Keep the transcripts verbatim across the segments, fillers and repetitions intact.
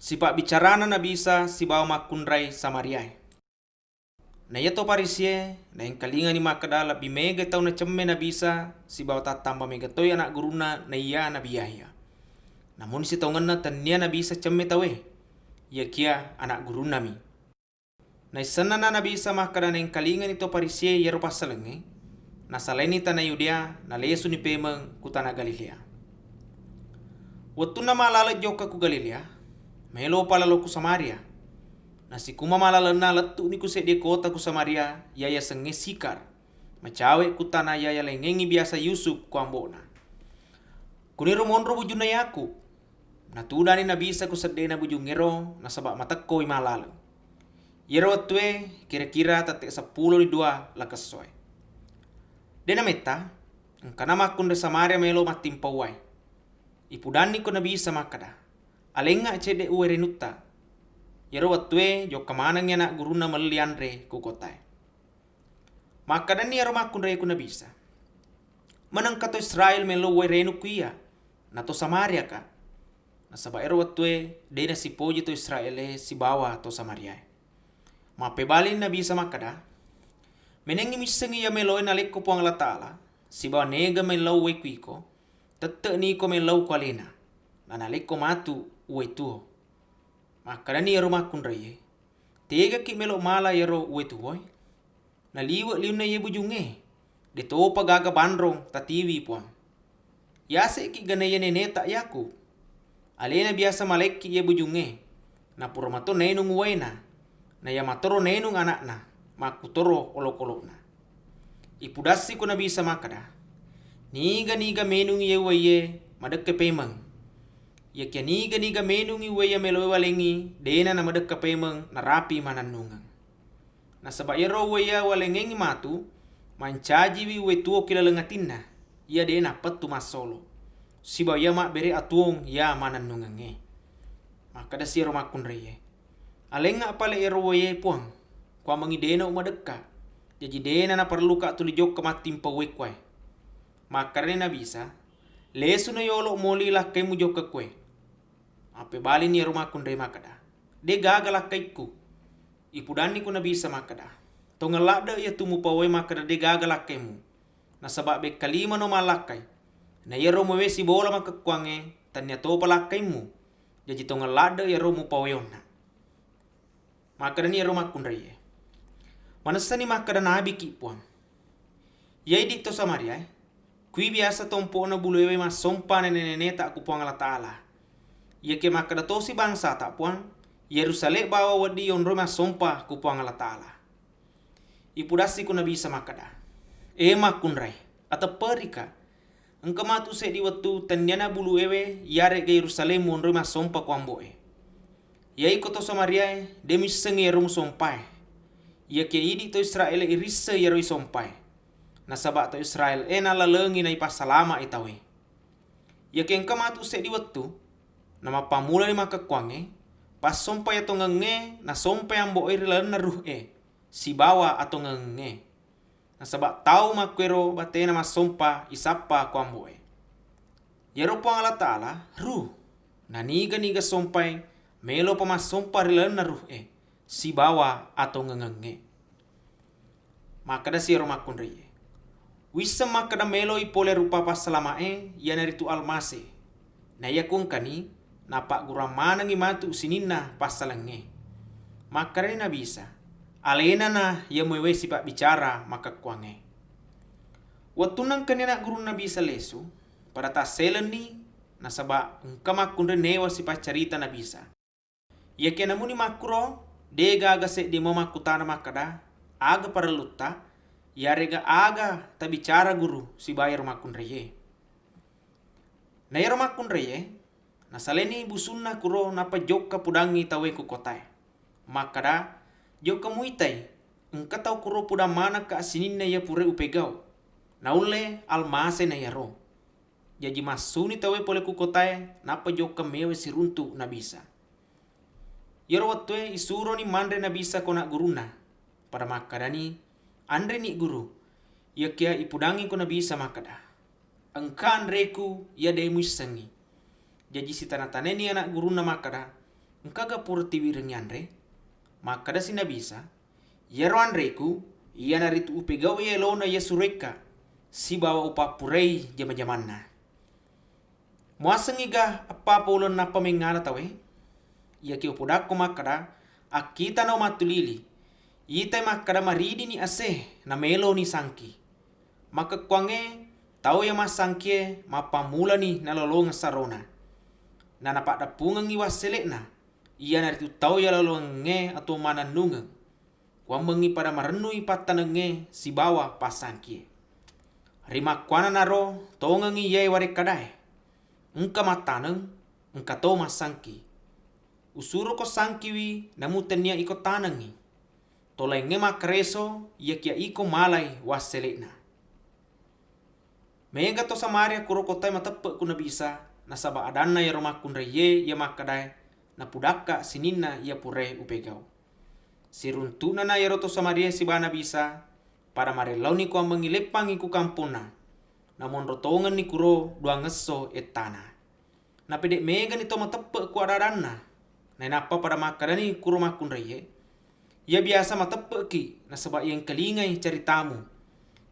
Sipabbicarana Nabi Isa sibawa makkunrai Samariaé. Na iya to Farisié naéngkalingani makkeda lebbi mégai tau nacemme Nabi Isa sibawa tattamba méga toi ana' gurunna naiya Nabi Yahya. Namuni sitongenna tenniya Nabi Isa cemme tauwé, iyakiya ana' gurunnami. Naissennana Nabi Isa makkeda naéngkalingani to Farisié iyaro passalengngé, nasalaini tana Yudéa, nalésuni paimeng ku tana Galiléa. Wettunna malaleng jokka ku Galiléa, maélopa lalo ku Samaria. Nasikuma malalenna lettu'ni ku séddié kota ku Samaria iya yasengngé Sikar, macawé ku tana iya yaléngngéngngi biasa Yusuf ku ambo'na. Kuniro monro bujunna Yakub. Natudani Nabi Isa ku seddéna bujungngéro nasaba matekkoi malaleng. Iyaro wettué kira-kira tette' seppuloni dua lakessoé. Dé' namétta, engkana makkunrai Samaria maélo mattimpa uwai. Ipudanniko Nabi Isa makkeda, "Aléngnga céddé uwai rénutta." Iyaro wettué jokka manengngi ana' gurunna melli anré ku kotaé. Makkedani iyaro makkunraié ku Nabi Isa, "Manengka to Israél mélo uwai rénukku iya, na to Samariaka?" Nasaba éro wettué dé' nasipoji to Israélé sibawa to Samariaé. Mappébalini Nabi Isa makkeda, "Ménéngngi missengngi iya méloé nalékko Puang Allah Taala, sibawa niga méllau uwai ku iko, tette'ni iko méllau ku aléna, nanalékko matu uwai tuwo." Makkedani iyaro makkunraié, "Tégaki mélo mala iyaro uwai tuwoé? Naliwe' liunna iye bujungngé, dé'topa gaga banrong tatiwi, Puang. Yase'ki' ga naiya nénéta Yakub. Aléna biasa malékki' iye bujungngé, napura mato naénung uwaina, naiya matoro naénung ana'na, makkutoro olokolo'na." Ipudassiko Nabi Isa makkeda, "Niga-niga ménungngi iye uwaié madekka paimeng. Iyakiya niga-niga ménungngi uwaiya méloé waléngngi, dé'na namadekka paimeng narapi manennungeng. Nasaba iyaro uwaiya waléngngéngngi matu, mancajiwi uwai tuwo ki laleng atinna, iya dé' nappettu massolo, sibawa iya mabbéré atuwong iya manennungengngé." Makkedasi iyaro makkunraié, "Aléngnga palé iyaro uwaié, Puang, kuwammengngi dé'na umadekka. Jaji dé'na naparelluka tuli jokka mattimpa uwai kuwaé." Makkedani Nabi Isa, "Lésuna yolo moli lakkaimmu jokka kuwaé." Mappébalini iyaro makkunrai makkeda, "Dé' gaga lakkaikku." Ipudanniko Nabi Isa makkeda, "Tongeng ladde' iyatu mupawai makkeda dé' gaga lakkaimmu. Nasaba békkalimano mallakkai. Na iyaro muwéwé sibola makkekkuwangngé, tenniya topa lakkaimmu. Jaji tongeng ladde' iyaro mupawai onna." Makkedani iyaro makkunraié, "Manessani makkeda nabiki', Puang. Iya idi' to Samariaé, kui biasa tompo'na buluéwé massompa néné-nénéta ku Puang Allah Taala. Iyakiya makkeda tosi bangsata, Puang, Yérusalém bawang wedding yonroi massompa ku Puang Allah Taala." Ipudassiko Nabi Isa makkeda, "É makkunrai, atepperika. Engka matu séddi wettu tenniana buluéwé iyaré'ga Yérusalém monroi massompa ku ambo'é. Iyaiko to Samariaé dé' missengngi iyaro musompaé. Iyakiya idi' to Israélé irisseng iyaro isompaé. Nasaba to Israélé nallalengi naipassalama'i tauwé. Iyakiya engka matu séddi wettu, namappammulani makkekkuwangngé, passompai atongengngé nasompai ambo'é ri lalenna ruhé sibawa atongengngé. Nasaba tau makkuwéro baténa massompa isappa ku ambo'é. Iyaro Puang Allah Taala ruh, naniga-niga sompai mélopa massompa ri lalenna ruhé sibawa atongengengngé." Makkedasi iyaro makkunraié, "Wisseng makkeda méloi polé rupa passalama'é, iyanaritu Almasé. Naiya kuengkani, napaggurang manengngi matu sininna passalengngé." Makkedani Nabi Isa, "Alénana iya muwéwé sipabbicara makkekkuwangngé." Wettunna engkani ana' gurunna Nabi Isa lésu, pada tassélenni nasaba engka makkunrai néwa sipaccarita Nabi Isa. Iyakiya namuni makkuro, dé' gaga séddi muwa makkutana makkeda, "Aga parellutta, iyaré'ga aga tabicara Guru sibawa iyaro makkunraié?" Na iyaro makkunraié nasalaini busunna kuro nappa jokka pudangngi tauwé ku kotaé. Makkeda, "Jokka muitai, engka tau kuro pudang manekka sininna iya puraé upégau. Naullé Almasé na iyaro." Jaji massuni tauwé polé ku kotaé, nappa jokka méwai siruntu' Nabi Isa. Iyaro wettué isuroni manré Nabi Isa ko ana' gurunna, pada makkedani, "Anréni, Guru." Iyakiya ipudangngiko Nabi Isa makkeda, "Engka anréku iya dé' muissengngi." Jaji sitana-tanaini ana' gurunna makkeda, "Engkaga pura tiwirengngi anre?" Makkedasi Nabi Isa, "Iyaro anreku iyanaritu upegau'i elona iya suroikka sibawa upappurai jama-jamanna. Muasengngiga eppa pole nappa mengngala tauwe? Iyakiya upodakko makkeda, akkitana umattulili, itai makkeda maridini ase nameloni sangki. Makkekkuangnge tau iya massangkie mappammulani nalolongeng sarona, nanapaddeppungengngi wassele'na, iyanaritu tau iya lolongengnge atuwong manennungeng, kuwammengngi pada marennui pattanengnge sibawa passangkie. Rimakkuannanaro tongengngi iyae warekkadae, 'Engka mattaneng, engka to massangki.' Usuroko sangkiwi, namu tennia iko tanengngi. To laingnge makkareso, iyakiya iko malai wassele'na." Mega to Samaria kuro kotae mateppe' ku Nabi Isa, nasaba adanna iyaro makkunraiye iya makkedae napudakka sininna iya purae upegau. Siruntu'nana iyaro to Samaria sibawa Nabi Isa, pada marellauni kuwammengngi leppangngi ku kamponna, namonro tongenni kuro duangngesso ettana. Napede' megani to mateppe' ku ada-adanna. Nainappa pada makkedani kuro makkunraiye, "Iya biasa mateppe'ki, nasaba iya engkalingai caritamu.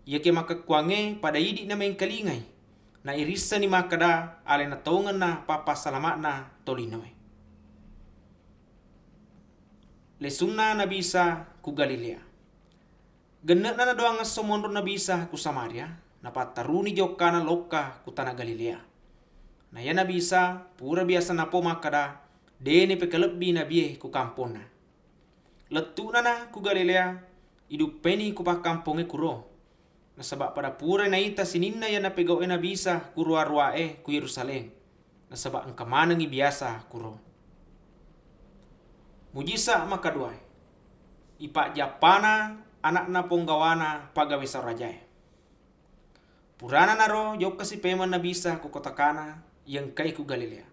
Iyakiya makkekkuangnge pada idi'na mengkalingai, nairissani makkeda alena tongenna pappassalama'na tolinoe." Lesunna Nabi Isa ku Galilea. Genne'na naduangngesso monro Nabi Isa ku Samaria, napattaruni jokkana lokka ku tana Galilea. Na iya Nabi Isa pura biasa napo makkeda, de' napekalebbi nabie ku kamponna. Lettu'nana ku Galilea, iduppaini ku pakkampongnge kuro, nasaba pada purai naita sininna iya napegau'e Nabi Isa ku ruwa-ruwae ku Yerusalem, nasaba engka manengngi biasa kuro. Mujisa makaduae, ipajjappana ana'na ponggawana pagawe saorajae. Purananaro, jokkasi paimeng Nabi Isa ku kota Kana iya engkae ku Galilea,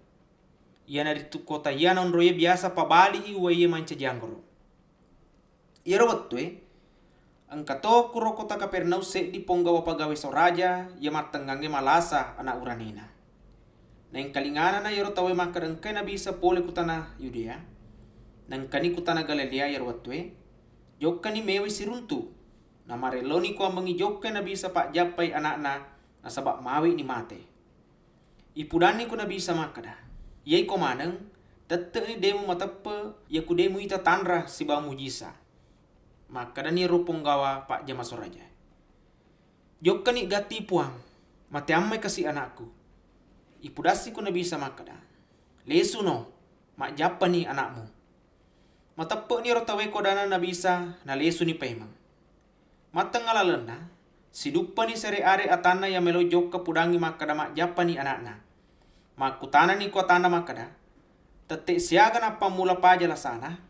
iyanaritu kota iya naonroe biasa pabali'i uwaiye mancaji anggoro. Iyaro wettue, engka to kuro kota Kapernaum seddi ponggawa pagawe saoraja iya mattengngangnge malasa ana uranena. Naengkalinganana iyaro tauwe makkeda engkai Nabi Isa pole ku tana Yudea, naengkani ku tana Galilea iyaro wettue, jokkani mewai siruntu. Namarelloni kuwammengngi jokkai Nabi Isa pajjappai ana'na, nasaba mawe'ni mate. Ipudanni ku Nabi Isa makkeda, "Iyaiko maneng, tette'ni de' mumateppe' iyaku de' muita tanra sibawa mujisa." Makkedani ero ponggawa pajjama sorajae, "Jokkani gatti Puang, mateammai kasi ana'ku." Ipudassi ku Nabi Isa makkeda, "Lesuno, majjappani ana'mu." Mateppe'ni ero tauwe ko adanna Nabi Isa, nalesuni paimeng. Mattengnga lalenna, siduppani sere are atanna iya melo jokka pudangngi makkeda majjappani ana'na. Makkutanani ku atanna makkeda, "Tette siaga nappammula paja lasana?"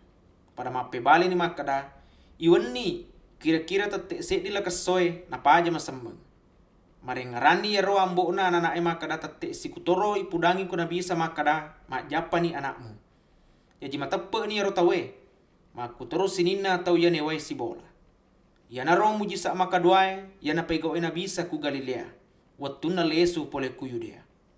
Pada mappebalini makkeda, "Iwenni, kira-kira tette seddi lakessoe napaja masemmeng." Marengngeranni iyaro ambo'na anana'e makkeda tette sikutoro ipudangngi ku Nabi Isa makkeda, "Majjappani ana'mu." Jaji mateppe'ni iyaro tauwe, makkutoro sininna tau iya newae sibola. Iyanaro mujisa makaduae iya napegau'e Nabi Isa ku Galilea, wettunna lesu pole ku Yudea.